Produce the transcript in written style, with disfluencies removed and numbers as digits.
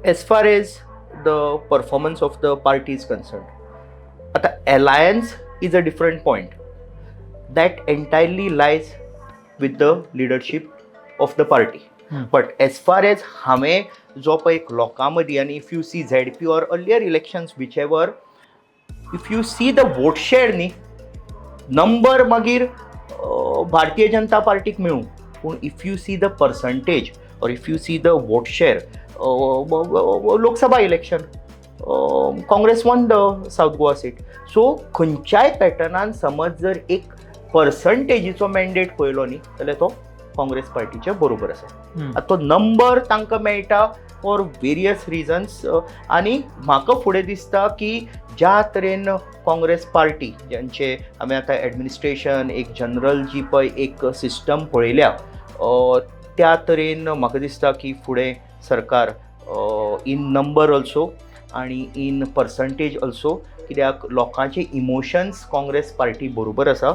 As far as the performance of the party is concerned, आतां alliance is a different point that entirely lies with the leadership of the party. But as far as हांवें जो पळय एक लोकां मदीं आनी if you see ZP or earlier elections, whichever, if you see the vote share न्ही, number मागीर भारतीय जनता पार्टीक मेळूं, पूण if you see the percentage or if you see the vote share, Lok Sabha election, Congress won the South Goa seat. So खंयच्याय पॅटर्नान समज जर एक पर्संटेजीचो mandate पळयलो न्ही जाल्यार तो काँग्रेस पार्टीच्या बरोबर आसा. आतां तो नंबर तांकां मेळटा फॉर वेरियस रिजन्स आनी म्हाका फुडें दिसता की ज्या तरेन काँग्रेस पार्टी ज्यांचे आमी आतां एडमिनिस्ट्रेशन एक जनरल जी पळय एक सिस्टम पळयल्या, त्या तरेन म्हाका दिसता की फुडें सरकार इन नंबर ऑल्सो आनी इन पर्संटेज ऑल्सो, कित्याक लोकांचे इमोशन्स काँग्रेस पार्टी बरोबर आसा.